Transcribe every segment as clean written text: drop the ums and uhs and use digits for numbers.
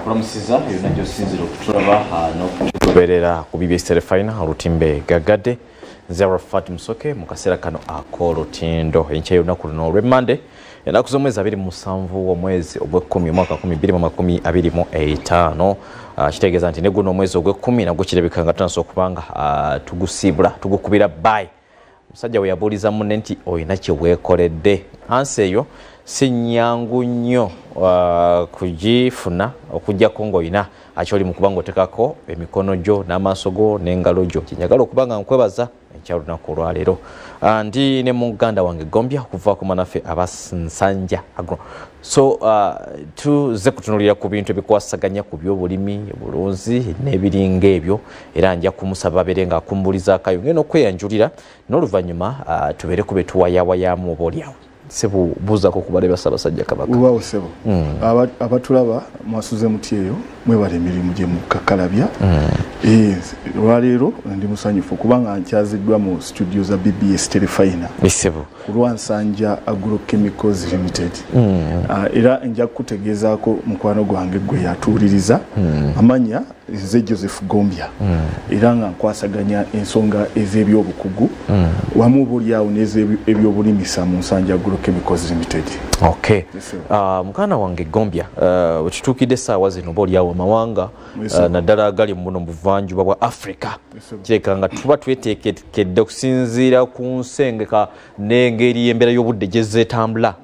Nkulamusiza yonna gy'osinzira okutulaba n'okutugoberera ku BBS Terefayina olutimbe gagadde. Nze Arafat Musoke mu kaseera kano ak'olutindo. Enkya y'olunaku luno olw'Emmande, ennaku z'omwezi 27 omwezi ogw'ekkumi omwaka 2025. Kitegeeza nti ne guno omwezi ogw'ekkumi nagwo kirabika nga tunasa okuba nga tugusiibula, tugukubira bye. Omusajja we yabuuliza munne nti olina kye weekoledde. Ansi eyo si nnyangu nnyo kugifuna okuggyako ng'olina akyoli mu kuba ng'oteekako emikono gyo n'amaaso go n'engalo gyo. Kyenjagala okuba nga nkwebaza enkya olunaku olwaleero. Ndi ne muganda wange Gombya okuva ku manaffe aba Nsanja Agro. So tuzze kutunuulira ku bintu ebikwasaganya ku byobulimi, obulunzi n'ebiringa ebyo, era nja kumusaba abeere ng'akumbulizaako ayongere n'okweyanjulira n'oluvannyuma tubeere ku be tuwayawayaamu oba oliawo. Sebo buuzaako ku balabe ba Ssaabasajja Kabaka. Weewaawo ssebo. Abatulaba mwasuze muti eyo, mwebale emirimu gye mukakkalabya. Olwaleero ndi musanyufu kubanga nkyaziddwa mu studio za BBS Terefayina. Ssebo. Ku lwa Nsanja Agrochemicals Limited. Era nja kukutegeezaako mukwano gwange gwe yatuwuliriza. Amanya nze Joseph Gombya. Era nga nkwasaganya ensonga ez'ebyobukugu wamu oba oliawo n'ez'ebyobulimisa mu Nsanja Agrochemicals Limited. Okay. Mukana wange Gombya, wetutuukidde essaawa zino oba oliawo amawanga naddala agali muno mu buvanjuba bwa Africa, kireka nga tuba tweteekedde okusinziira ku nsengeka n'engeri embeera y'obudde gye zeetambula,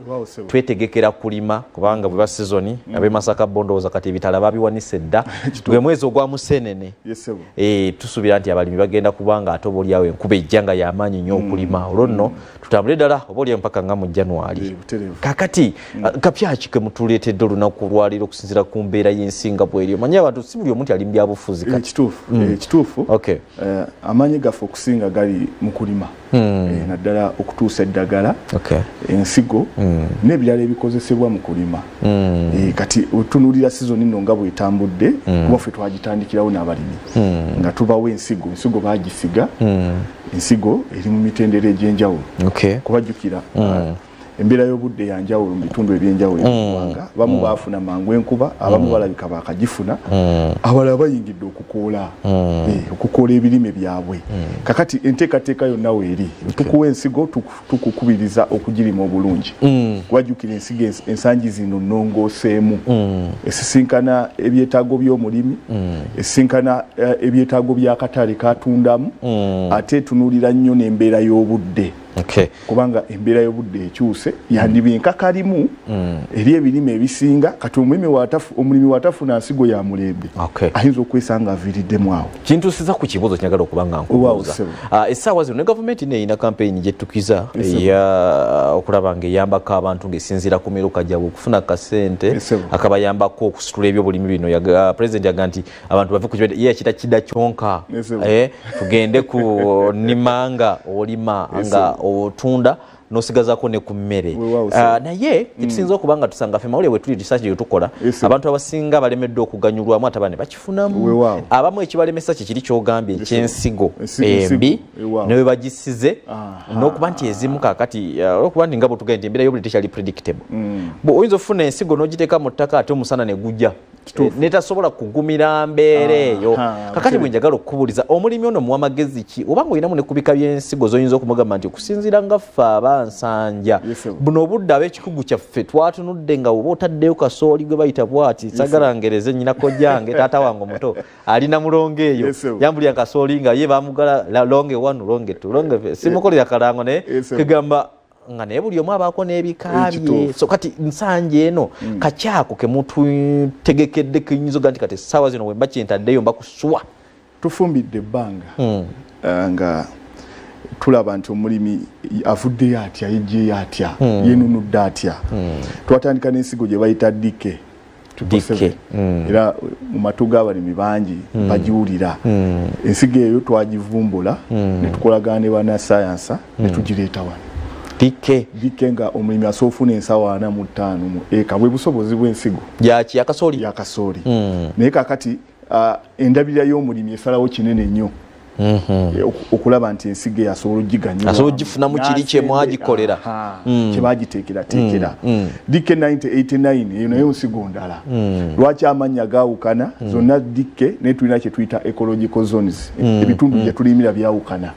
twetegekera kulima kubanga bwe ba sizoni ab'e Masaka bo ndowooza kati ebitala babiwanise dda, gwe mwezi ogwa Musenene. Tusuubira nti abalimi bagenda kubanga ate oba oliawo enkuba ejja nga y'amaanyi nnyo okulima, olwo nno tutambule ddala oba oliawo mpaka nga mu January. Kakati kapya ki ke mutuleetedde olunaku olwaleero okusinziira ku mbeera y'ensi nga bw'eri? Omanyi abantu si buli omu nti ali mu byabufuzi kati. Kituufu. Amaanyi gaffe okusinga gali mu kulima, naddala okutuusa eddagala, ensigo n'ebirala ebikozesebwa mu kulima. Kati otunuulira sizoni nno nga bw'etambudde, kuba ffe twagitandikirawo n'abalimi nga tubawa ensigo, ensigo baagisiga, ensigo eri mu mitendera egy'enjawulo. Kubajjukira embeera y'obudde yanjawulo mu bitundu ebyenjawulo eby'eggwanga. Abamu baafuna mangu enkuba, abamu balabika baakagifuna, abalala bayingidde okukoola, okukoola ebirime byabwe. Kakati enteekateeka yonna weeri, tukuwa ensigo, tukukubiriza okugirima obulungi. Wajjukira ensigo ensangi zino nnongooseemu, esisinkana ebyetaago by'omulimi, esisinkana ebyetaago by'akatale katundamu, ate etunuulira nnyo n'embeera y'obudde. Kubanga embeera y'obudde ekyuse, yandiba enkakalimu eri ebirime ebisinga. Kati omulimi watafuna nsigo ya mulembe, ayinza okwesanga aviiriddemu awo. Kintuusiza ku kibuuzo kyenjagala okuba nga nkubuuza. Essaawa zino ne gavumenti neeyina kampeyini gyettukiza okulaba ng'eyambako abantu ng'esinziira ku miruka gyabwe okufuna akasente akabayambako okusitula ebyobulimi bino. Pulezidenti yaga nti abantu bave ku ye yakita kida kyonka, tugende ku nnima nga olima nga otunda n'osigazaako ne ku mmere. Naye kitusinza okuba nga tusanga ffe mawulire bwe tuli research gye tukola, abantu abasinga balemeddwa okuganyulwamu ate abandi bakifunamu. Abamu ekibalemesa kye kiri ky'ogambye eky'ensigo embi ne bwe bagisize, n'okuba nti ezimu kaakati olw'okuba nti nga bwe tugambye nti embeera y'obudde tekyali predictable. Oyinza okufuna ensigo n'ogiteeka mu ttaka ate omusana ne gujja, netasobola kugumira mbeera eyo. Kakati bwe njagala okukubuuliza, omulimi ono muwa magezi ki oba ng'olinamu ne ku bika by'ensigo z'oyinza okumugamba nti okusinziira nga ffe abansanja buno obudde ab'ekikugu kyaffe twatunudde nga oba otaddeyo kasooli gwe bayita bw'ati, sagala ngereze nnyina kojjange taata wange omuto alina mulongo eyo yambulira kasooli nga ye bamugala longe 1 longe 2 longe, simukolera kalango naye kegamba nga naye buli omu abaako n'ebika bye. So kati Nsanja eno kakyako ke mututegekedde kiyinza oga nti kati essaawa zino bwe mba kyentaddeyo mba kusuwa? Tufumbidde ebbanga nga tulaba nti omulimi avuddeyo atya, yeggyeyo atya, yenunudde atya. Twatandika n'ensigo gye bayita DK. Era mu matu g'abalimi bangi bagiwulira. Ensigo eyo twagivumbula ne tukolagana ne bannasayansa ne tugireeta wano. DK. DK nga omulimi asobola okufuna ensawo 45 mu eka, bwe busobozi bw'ensigo. Yaki yakasooli? Yakasooli. Naye kaakati endabirira y'omulimi esalawo kinene nnyo. Okulaba nti ensigo eyasobola ogiganyulwa, asobola ogifunamu kiri kye mwagikolera, kye bagiteekerateekera. DK 9089 eyo nayo nsigo ndala. Lwaki amannya gaawukana? Zonna DK, naye tulina kye tuyita ecological zones, ebitundu gye tulimira byawukana.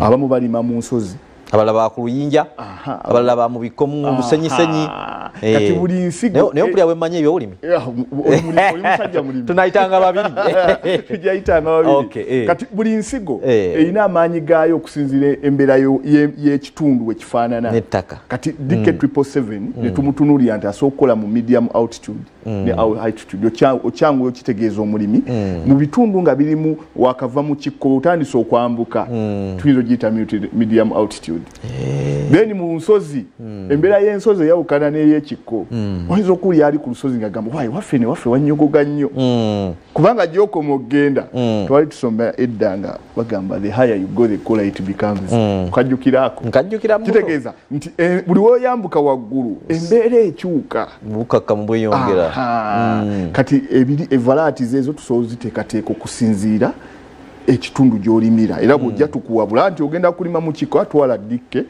Abamu balima mu nsozi, abalala ba ku luyinja, abalala ba mu bikomu, lusenyisenyi. Kati buli nsigo naye mpulira bwe mmanyi ebyobulimi. Oli musajja mulimi. Tunayitanga babiri. Tujayitanga babiri. Kati buli nsigo erina amaanyi gaayo okusinziira embeera y'ekitundu wekifaanana n'ettaka. Kati DK 777 ne tumutunuulira nti asobola okukola mu medium altitude ne altitude. Okyanguya okitegeeza omulimi mu bitundu nga birimu wakava mu kikko otandise okwambuka, tuyinza ogiyita medium altitude. Then mu nsozi, embeera y'ensozi eyawukana n'ey'ekikko. Oyinza okuwulira ali ku lusozi ng'agamba waayi waffe ne waffe wannyogoga nnyo, kubanga gy'okoma okugenda. Twali tusoma edda nga bagamba the higher you go the cooler it becomes. Okajjukiraako? Nkajjukira. Kitegeeza nti buli w'oyambuka waggulu embeera ekyuka, bukakkamu bweyongera. Kati ebiri evarieties ezo tusobola oziteekateeka okusinziira ekitundu gy'olimira, era bw'ojja tukuwabula nti ogenda kulima mu kikko, atwala DK.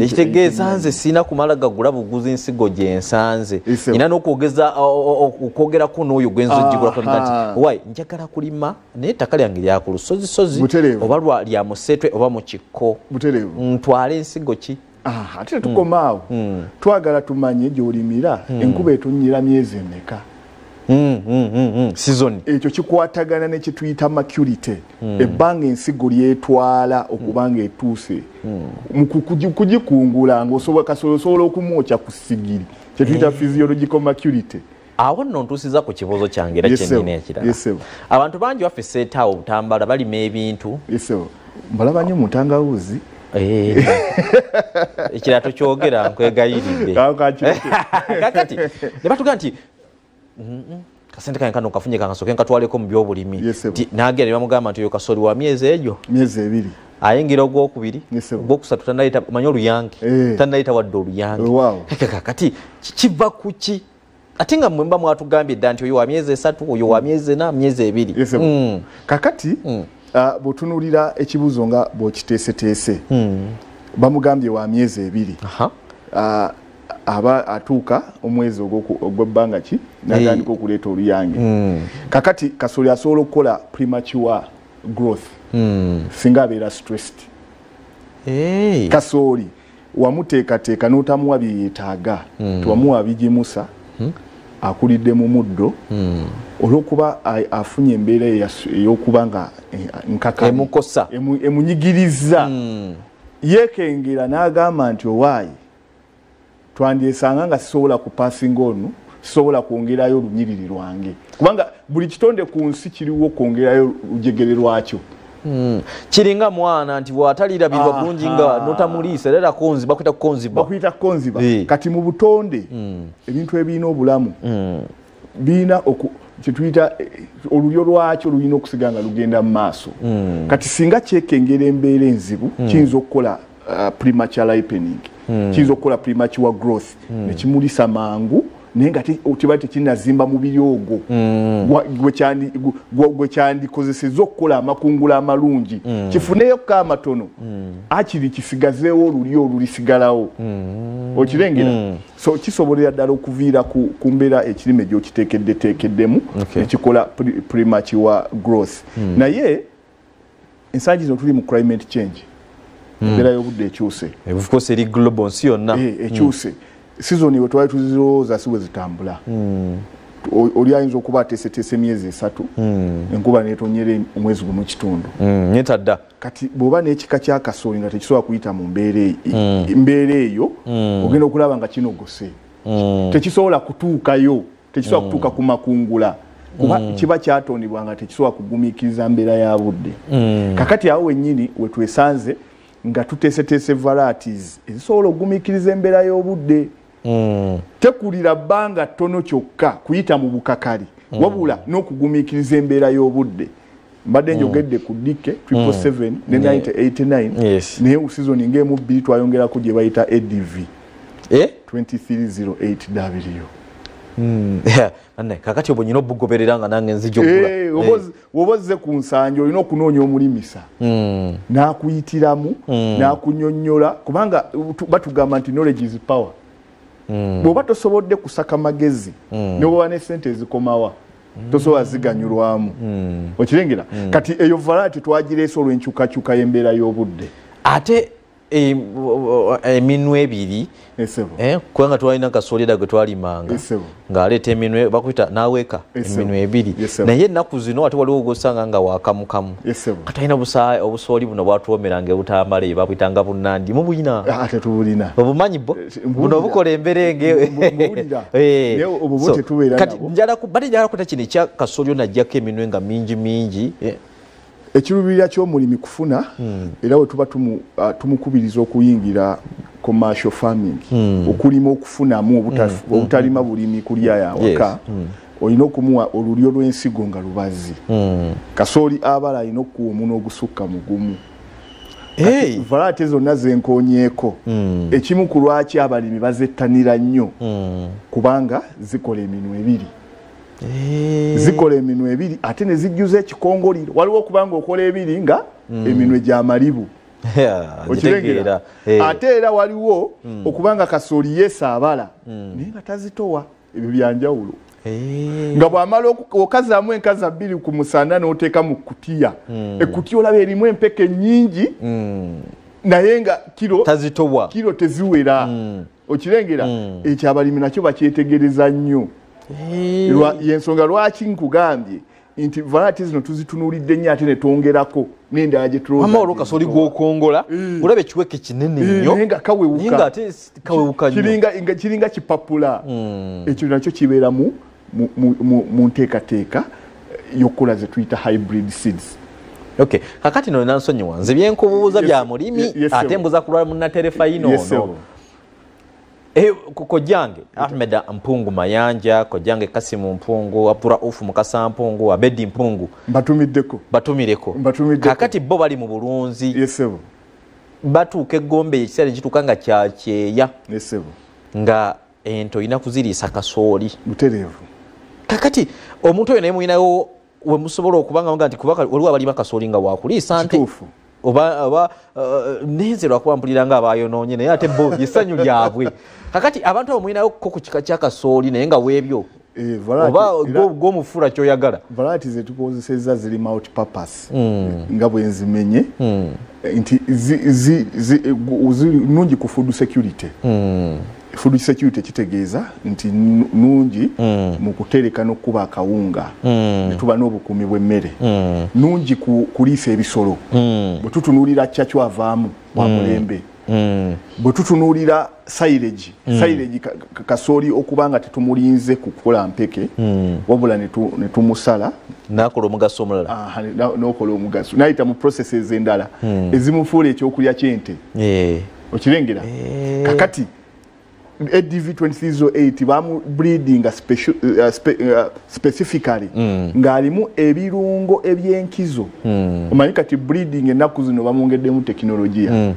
Ekitegeeza nze sirina kumala gagula buguzi nsigo gye nsanze, nina n'okwogeza okwogerako n'oyo gwenza ogigulako nti wayi njagala kulima naye ettaka lyange lya ku lusozisozi oba lya museetwe oba mu kikko, ntwale ensigo ki? Ate tetukoma awo, twagala tumanye gy'olimira enkuba etonnyera myezi emeka. Season. Ekyo kikwatagana ne kyetuyita maturity, ebbanga ensigo lyetwala okubanga etuuse mu kugikungula, ng'osobola kasobola osobola okumwokya ku sigiri, kyetuyita physiological maturity. Awo nno ntuusiza ku kibuuzo kyange era kyennyini ekirala. Abantu bangi baffe seetaawo Butambala balima ebintu. Mbalaba nnyo mu ntangawuzi. Ekirala tokyogera, nkwegayiridde. Kakati ne batugaa nti kasente kange kano kafunye kangasooke nkatwaleko mu byobulimi, nagenda ne bamugamba nti oyo kasooli wa myezi egyo myezi 2, ayingira ogwokubiri, ogwokusatu tannayita, omanyi oluyange, tannayita wadde oluyange. Kati kiva ku ki? Ate nga mmwe mba mwatugambye dda nti oyo wa myezi 3, oyo wa myezi 4, myezi 2. Kakati bw'otunuulira ekibuuzo nga bw'okiteeseteese, bamugambye wa myezi 2, aba atuuka omwezi ogw'ebbanga ki n'atandika okuleeta oluyange. Kakati kasooli asobola okukola premature growth singa abeera stressed. Kasooli wamuteekateeka n'otamuwa bye yeetaaga, tewamuwa bigimusa, akulidde mu muddo, olw'okuba afunye embeera ey'okuba nga nkakali emukosa, emunyigiriza, yeekengera n'agamba nti owaayi twandyesanga nga sisobola kupasinga ono, sisobola kwongerayo olunyiriri lwange, kubanga buli kitonde ku nsi kiriwo kwongerayo lujegere lwakyo. Kiringa mwana nti bw'atalirabirwa bulungi nga notamuliisa era konziba, bakuyita konziba, bakuyita konziba. Kati mu butonde ebintu ebirina obulamu birina kyetuyita olulyo lwakyo lulina okusiga nga lugenda mu maaso. Kati singa kyekengera embeera enzibu, kiyinza okukola premature ripening, kiyinza okukola premature growth, nekimulisa mangu, naye nga kiba tekinnazimba mubiri ogwo gwe kyandikozesezza okukola amakungula amalungi. Kifuneyokko amatono, akiri kisigazeewo olulyo olulisigalawo. Okirengera? So kisobolera ddala okuviira ku mbeera ekirime gy'okiteekeddeteekeddemu nekikola premature growth. Naye ensangi zino tuli mu climate change, embeera y'obudde ekyuse. Of course eri global, nsi yonna ekyuse. Sizoni we twali tuzirowooza si bwe zitambula. Oli ayinza okuba ateeseteese emyezi 3, enkuba n'etonyera omwezi 1 kitundu. Netadda. Kati bw'oba n'ekika kya kasooli nga tekisobola kuyita mu mbeera eyo, ogenda okulaba nga kinogose. Tekisobola kutuukayo, tekisobola kutuuka ku makungula, kuba kiba kyatondebwa nga tekisobola kugumiikiriza mbeera ya budde. Kakati awo wennyini we twesanze nga tuteeseteese varieties ezisobola okugumiikiriza embeera y'obudde. Tekulira bbanga ttono kyokka kuyita mu bukakali, wabula n'okugumiikiriza embeera y'obudde. Mbadde njogedde ku DK 777 ne 9089, naye season ng'emu 2 twayongerako gye bayita ADV 2308W. Kakati obwo nyina obugoberera nga nange nzija okugula. Woba ku nsanja olina okunoonya omulimisa n'akuyitiramu n'akunyonnyola, kubanga batugamba nti knowledge is power. Bw'oba tosobodde kusaka magezi ne bw'oba ne ssente ezikomawa tosobola ziganyulwamu. Okirengera? Kati eyo variety twagireese olw'enkyukakyuka y'embeera y'obudde. Ate eminwe ebiri, kubanga twalina kasooli edda gwe twalimanga ng'aleeta eminwe bakuyita n'aweeka eminwe ebiri, naye ennaku zino ate waliwo gw'osanga nga wakamukamu. Kati alina obusooli buno bwatwomeranga ebutambala eyo babuyitanga bunnandi, mubuyina? Tetubulina. Obumanyi bwo buno bukola emberenge. Kati bate njagala kuta kino ekya kasooli ono ajjako eminwe nga mingi mingi. Ekirubirira ky'omulimi kufuna, era we tuba tumukubiriza okuyingira commercial farming, okulima okufunamu, obutalima bulimi kulya yawaka, olina okumuwa olulyo lw'ensigo nga lubazi. Kasooli abala alina okuwa omunwe ogusukka mu gumu. Variety zonna zenkoonyeeko, ekimu ku lwaki abalimi bazettanira nnyo, kubanga zikola eminwe ebiri. Zikola eminwe ebiri ate ne zijjuza ekikongoliro. Waliwo okubanga okola ebiri nga eminwe gy'amalibu. Okirengera? Ate era waliwo okubanga kasooli yeesaabala naye nga tazitowa. Ebyo byanjawulo. Nga bw'amala okazaamu enkaza bbiri ku musana n'oteeka mu kutiya, ekutiya olaba erimu empeke nnyingi naye nga kiro tazitowa, kiro teziwera. Okirengera? Ekyo abalimi nakyo bakyetegereza nnyo. Yensonga lwaki nkugambye nti variety zino tuzitunuulidde nnyo ate ne twongerako n'endala gye tulowooza. Wamma olwo kasooli gw'okongola olaba ekiweke kinene nnyo naye nga kawewuka, ate kawewuka nnyo, kiringa kipapula. Ekyo nakyo kibeera mu nteekateeka y'okukola ze tuyita hybrid seeds. Okay, kakati no nansonyiwa nze byenkubuuza bya mulimi ate mbuza kulwa munnaterefayina ono. Kojjange Ahmed Mpungu Mayanja, kojjange Kasimu Mpungu, Abduraufu Mukasa Mpungu, Abedi Mpungu, mbatumiddeko. Batumireko. Kakati bo bali mu bulunzi. Batuuka eggombe ekiseera ekituuka nga kyakyeya. Nga ento olina kuziriisa kasooli. Butereevu. Kakati omuntu oyo naye mulinawo we musobola okubanga nga nti kuba waliwo abalima kasooli nga wakuliisa nte. Oba nenze lwakuba mpulira nga abayonoonye naye ate bo essanyu lyabwe. Kakati abantu abo mulinayo ko ku kika kya kasooli naye nga weebyo oba gw'omufuula ky'oyagala. Variety ze tukozesezza ziri multi-purpose nga bwe nzimenye nti nnungi ku food security. Food security kitegeeza nti nnungi mu kutereka n'okuba akawunga ne tuba n'obukuumi bw'emmere, nnungi kuliisa ebisolo. Bwe tutunuulira kyakyo avaamu wa mulembe. Bwe tutunuulira silage, silage kasooli okuba nga tetumulinze kukola mpeke, wabula ne tumusala n'akola omugaso omulala, n'okola omugaso n'ayita mu processes endala ezimufuula ekyokulya ky'ente. Okirengera? Kakati ADV 2308 bamu breeding specifically ng'alimu ebirungo ebyenkizo. Omanyi kati breeding ennaku zino bamwongeddemu tekinologiya.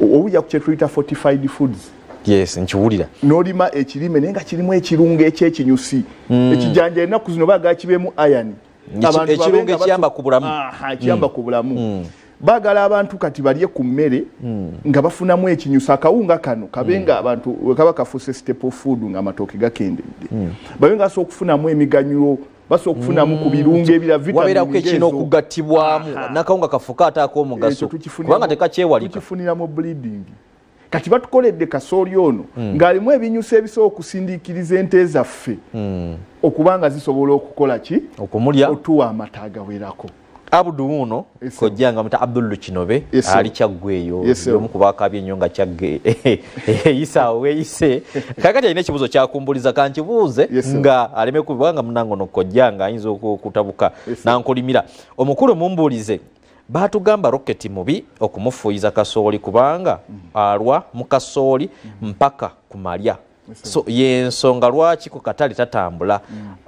Owulira ku kye tuyita fortified foods. Yes, nkiwulira. N'olima ekirime naye nga kirimu ekirungo ekyekinyusi. Ekijanja ennaku zino baagala kibeemu iron. Ekirungo ekiyamba ku bulamu. Ekiyamba ku bulamu. Baagala abantu kati balye ku mmere nga bafunamu ekinyusa. Akawunga kano kabenga abantu kaba kafuuse staple food nga amatooke gakendedde, babe nga basobola okufunamu emiganyulo, basobola okufunamu ku birungo ebira vitamini, wabeerako ekirina okugattibwamu n'akawunga kafuuka ate ak'omugaso kubanga tekakyewalika. Tukifuniramu bleeding. Kati batukoledde kasooli ono ng'alimu ebinyusa ebisobola okusindiikiriza ente zaffe okuba nga zisobola okukola ki, okumulya, otuwa amata agawerako. Abudu uno kojjanga muta Abdul Kinobe ali Kyaggwe eyo omu ku baakaabye ennyo nga Kyaggwe eyisa weeyise. Kakati alina ekibuuzo kyakumbuliza kankibuuze nga aleme kubanga munnange ono kojjanga ayinza okutabuka nankolimira. Omukulu mumbuulize, baatugamba roketi mubi okumufuuyiza kasooli kubanga alwa mu kasooli mpaka kumalya. So yensonga lwaki ku katale tatambula,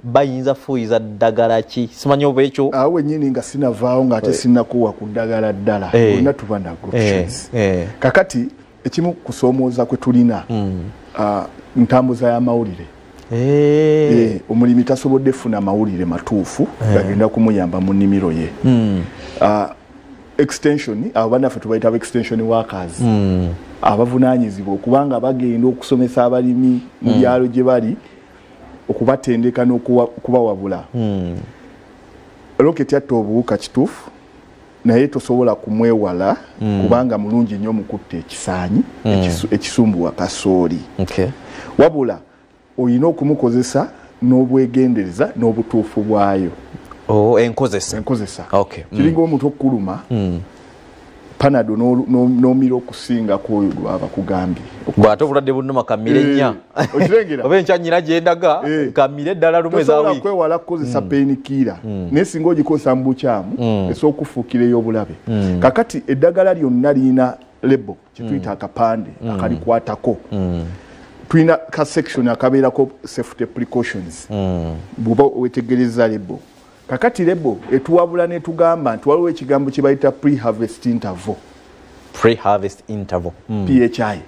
bayinza fuuyiza ddagala ki? Simanyi oba ekyo awo wennyini nga sinavaawo ng'ate sinnakuwa ku ddagala ddala, bonna tuba na options. Kakati ekimu kusoomooza kwe tulina ntambuza y'amawulire. Omulimi tasobodde funa mawulire matuufu gagenda kumuyamba mu nnimiro ye. Extension, abo bannaffe tubayita aba extension workers, abavunaanyizibwa okubanga bagenda okusomesa abalimi mu byalo gye bali, okubatendeka n'okubawabula. Rocket yatta obuwuka kituufu, naye tosobola kumwewala kubanga mulungi nnyo mu kutta ekisaanyi ekisumbuwa kasooli. Wabula olina okumukozesa n'obwegendereza n'obutuufu bwayo. Enkozesa. Enkozesa. Kiringa omuntu okukuluma, Panado n'omira okusinga ku oyo gwe baba bakugambye. Bw'ate obulwadde bunnuma kamire nnya. Okirengera? Oba enkya nnyina gye ndaga, kamire eddala lumu eza Tosobola wiiki. kwewala kukozesa painkiller. Naye singa ogikozesa mu bukyamu, esobola okufuukira ey'obulabe. Kakati eddagala lyonna lirina label, kye tuyita akapande akalikwatako. Tulina ka section akabeerako safety precautions. Bw'oba weetegereza label. Kakati label etuwabula n'etugamba nti waliwo ekigambo kye bayita pre-harvest interval. Pre-harvest interval. PHI.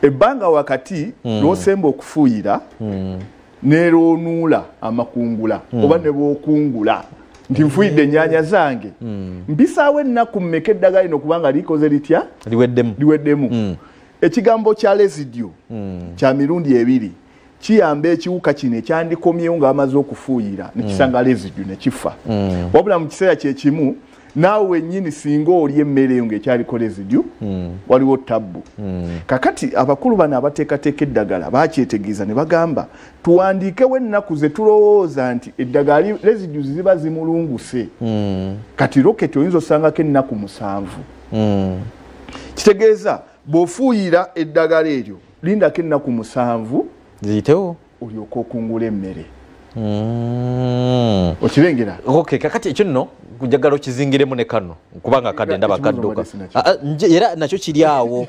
Ebbanga wakati lw'osemba okufuuyira n'eroonuula amakungula oba ne bw'okungula nti nfuuyidde ennyaanya zange, mpisaawo ennaku mmeka eddagala lino kubanga likoze litya? Liweddemu. Liweddemu. Ekigambo kya residue kya mirundi ebiri kiyamba ekiwuka kino ekyandikomyewo nga bamaze okufuuyira ne kisanga residue ne kifa. Wabula mu kiseera kye kimu naawe wennyini singa olya emmere eyo ng'ekyaliko residue, waliwo tabbu. Kakati abakulu bano abateekateeka eddagala bakyetegeeza ne bagamba tuwandiikewo ennaku ze tulowooza nti eddagala residues ziba zimulunguse. Kati rocket oyinza osangako ennaku 7. Kitegeeza bw'ofuuyira eddagala eryo lindako ennaku 7 ziyitewo olyoke okungula emmere. Okirengera? Okay, kakati ekyo nno njagala okizingiremu ne kano kubanga kadde ndaba kadduka. Era nakyo kiri awo.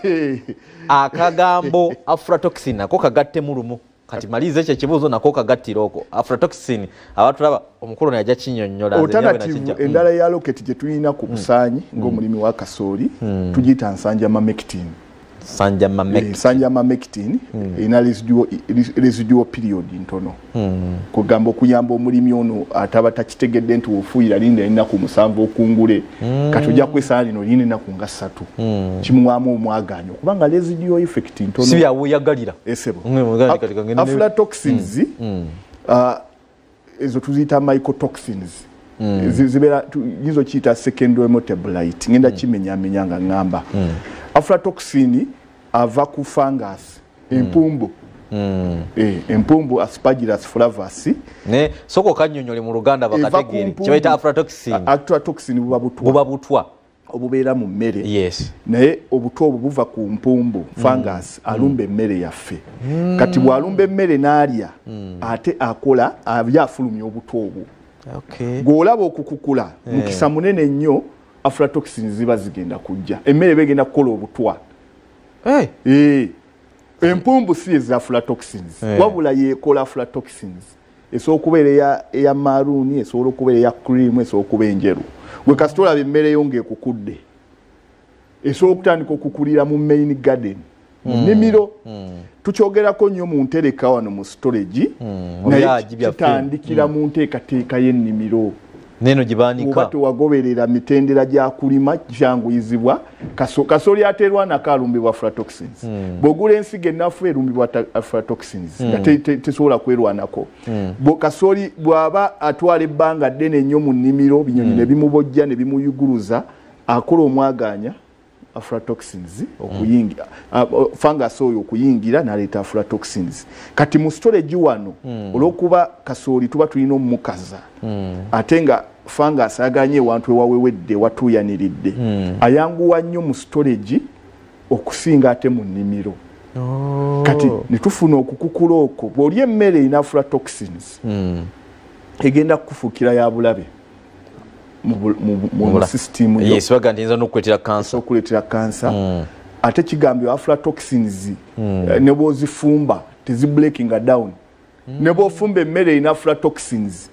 Akagambo aflatoxin nako kagattemu lumu. Kati maliza ekyo ekibuuzo nako kagattira okwo. Aflatoxin abatulaba omukulu naye ajja kinnyonnyola. Alternative endala ya rocket gye tulina ku busaanyi ng'omulimi wa kasooli tugiyita nsanjamamectin. Nsanjamamectin erina residual period ntono. Kugamba okuyamba omulimi ono ataba takitegedde nti ofuuyira linda ennaku 7 okungule, kati ojja kwesanga lino lirina ennaku nga 3. Kimuwaamu omwagaanyo kubanga residual effect ntono. Si byaweeyagalira. Esebo. Aflatoxins ezo tuziyita mycotoxins. Zibeera yinza okiyita secondary metabolite. Ngenda kimenyamenya nga ŋŋamba. Aflatoxin ava ku fungus, empumbu. Empumbu Aspergillus flavus. Ne soko kannyonnyole mu Luganda bakategeere. Kye bayita aflatoxin. Aflatoxin buba butwa. Buba butwa. Obubeera mu mmere. Yes. Naye obutwa obwo buva ku mpumbu, fungus alumba emmere yaffe. Kati bw'alumba emmere n'alya, ate akola afulumya obutwa obwo. Gw'olaba okukukula mukisa munene nnyo aflatoxin ziba zigenda kujja. Emmere begenda kukola obutwa. Empumbu si eza aflatoxins. Wabula yeekola aflatoxins. Esobola okubeera eya maroon, esobola okubeera eya cream, esobola okuba enjeru. Gwe kasita olaba emmere yo ng'ekukudde, esobola okutandika okukulira mu main garden, mu nnimiro. Tukyogerako nnyo mu ntereka wano mu storage, naye kitandikira mu nteekateeka y'ennimiro. Neno gibaanika. Oba tewagoberera mitendera gya kulima kyanguyizibwa. Kasooli ateerwanako alumbibwa aflatoxins. Bw'ogula ensigo ennafu erumbibwa aflatoxins nga tesobola kwerwanako. Kasooli bw'aba atwala ebbanga ddene nnyo mu nnimiro, binyonyi ne bimubojja ne bimuyuguluza, akola omwagaanya aflatoxins okuyingira, fungus oyo okuyingira n'aleeta aflatoxins. Kati mu storage wano olw'okuba kasooli tuba tulina omukaza, ate nga fungus aganye ewantu ewawewedde watuuyaniridde, ayanguwa nnyo mu storage okusinga ate mu nnimiro. Kati ne tufuna okukukula okwo. Bw'olya emmere erina aflatoxins, egenda kukufuukira ya bulabe mu system yo. Yes, baga nti nza n'okuleetera kansa. Okuleetera kansa. Ate kigambibwa aflatoxins ne bw'ozifumba tezibreakinga down. Ne bw'ofumba emmere erina aflatoxins,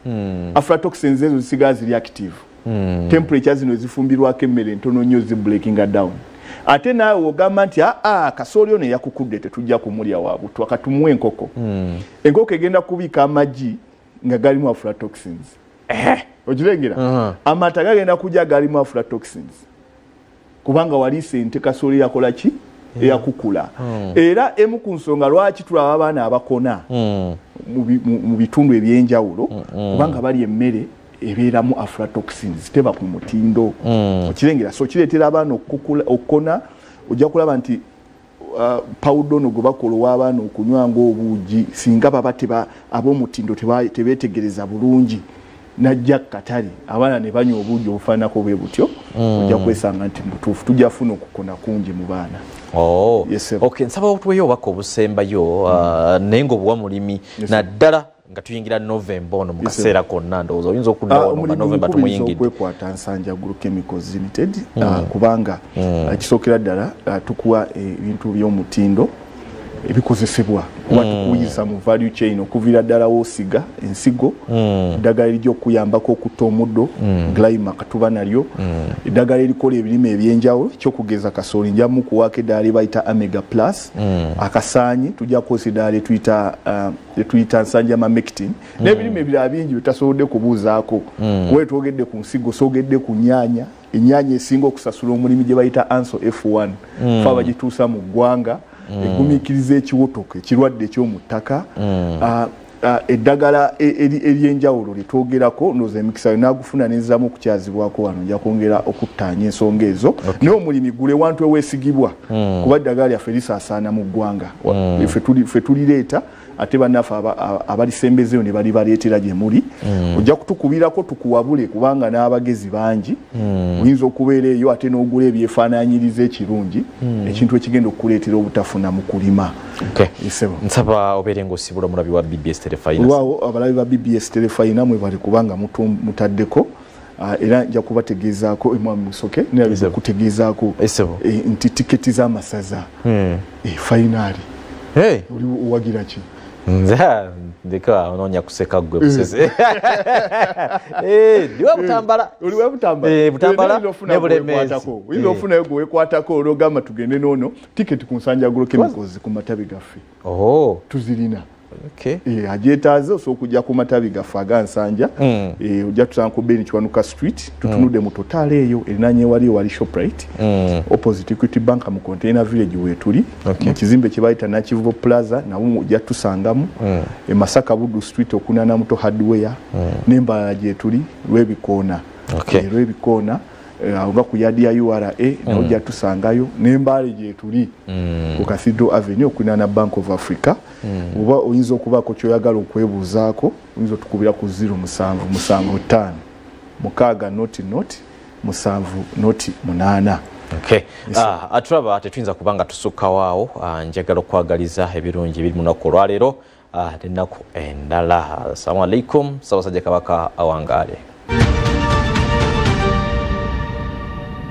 aflatoxins ezo zisigala ziri active. Temperature zino ezifumbirwako emmere ntono nnyo zibreakinga down. Ate naawe ogamba nti aa kasooli ono eyakukudde tetujja kumulya wa butwa, katumuwe enkoko. Enkoko egenda kubiika amagi nga galimu aflatoxins. Okirengera? Amata gagenda kujja galimu aflatoxins. Kubanga waliise ente kasooli yakola ki? Eyakukula. Era emu ku nsonga lwaki tulaba abaana abakona mu bitundu ebyenjawulo, kubanga bali emmere ebeeramu aflatoxins, teba ku mutindo. Okirengera? So kireetera abaana okukona. Ojja kulaba nti pawudo ono gwe bakola ow'abaana okunywa ng'obuugi, singa baba ab'omutindo tebeetegereza bulungi, najja katale abaana ne banywa obuugi obufaananako bwe butyo, ojja kwesanga nti mutuufu tujja funa okukona kungi mu baana. Okay, nsaba otuweeyo obubaka obusembayo, naye ng'obuwa mulimi naddala nga tuyingira November ono mu kaseera konna, ndowooza oyinza okudda wano nga November tumuyingidde. Okwekwata Nsanja Agro Chemicals Limited, kubanga kisookera ddala tukuwa ebintu by'omutindo ebikozesebwa, kuba tukuyisa mu value chain okuviira ddala w'osiga ensigo, eddagala erijja okuyambako okutta omuddo, Glyma katuba nalyo, eddagala erikola ebirime ebyenjawulo, ekyokugeza kasooli nja mukuwaako eddagala lye bayita Omega Plus, akasaanyi tujja kukozesa eddagala lyetuyita Nsanja Mamectin, n'ebirime ebirala bingi byetasobodde kubuuzaako. Kuba twogedde ku nsigo, soogedde ku nnyaanya, ennyaanya esinga okusasula omulimi gye bayita Anso F1, fe abagituusa mu ggwanga, egumiikiriza ekiwotoko ekirwadde eky'omu ttaka, eddagala ery'enjawulo lye twogerako, ndowooza emikisa naagufuna nenzaamu okukyazibwako wano, nja kwongera okuttaanya ensonga ezo. Naye omulimi gule wantu eweesigibwa, kuba eddagala lyaffe lisaasaana mu ggwanga, ffe tulireeta, ate bannaffe abalisembezeyo ne balibaleetera gye muli. Ojja kutukubirako tukuwabule, kubanga n'abagezi bangi, oyinza okubeera eyo ate n'ogula ebyefaanaanyiriza ekirungi, ekintu ekigenda okukuleetera obutafuna mu kulima. Nsaba obeere ng'osibula omulabi wa BBS Terefayina. Olwawo abalabi ba BBS Terefayina mwebale kubanga mutaddeko, era nja kubategeezaako emwami Musoke, nerabiza kutegeezaako nti tiketi z'amasaza fayinaali. Oli owagira ki? Nze ndeka onoonya kuseka ggwe busese. Ndiwa Butambala. Oliwa Butambala. Butambala ne Bulemeezi. Oyinza ofunayo gwe weekwatako olwogamba tugende n'ono tiketi ku Nsanja Agro Chemicals ku matabi gaffe. Tuzirina. Agyetaaze osobola okujja ku matabi gaffe aga Nsanja, ojja tusanga ku Ben Kiwanuka Street, tutunudde mu Total eyo erinaanye wali wali Shoprite, opposite Equity Bank mu Container Village weetuli, mu kizimbe kye bayita Nakivubo Plaza nawo ojja tusangamu, e Masaka Buddu Street okunaana Muto Hardware, n'embalala gyetuli Lwebikoona. Lwebikoona nga ku yadi ya URA nawo ojja tusangayo, n'embaale gyetuli ku Cathedral Avenue okunaana Bank of Africa. Oba oyinza okubaako ky'oyagala okwebuuzaako, oyinza otukubira ku 07 75 6 0 0 7 0 8. Atulaba tetuyinza kubanga tusukkawo awo. Njagala okwagaliza ebirungi ebiri mu lunaku olwaleero n'ennaku endala. Assalamu alaikum. Ssaabasajja Kabaka awangaale.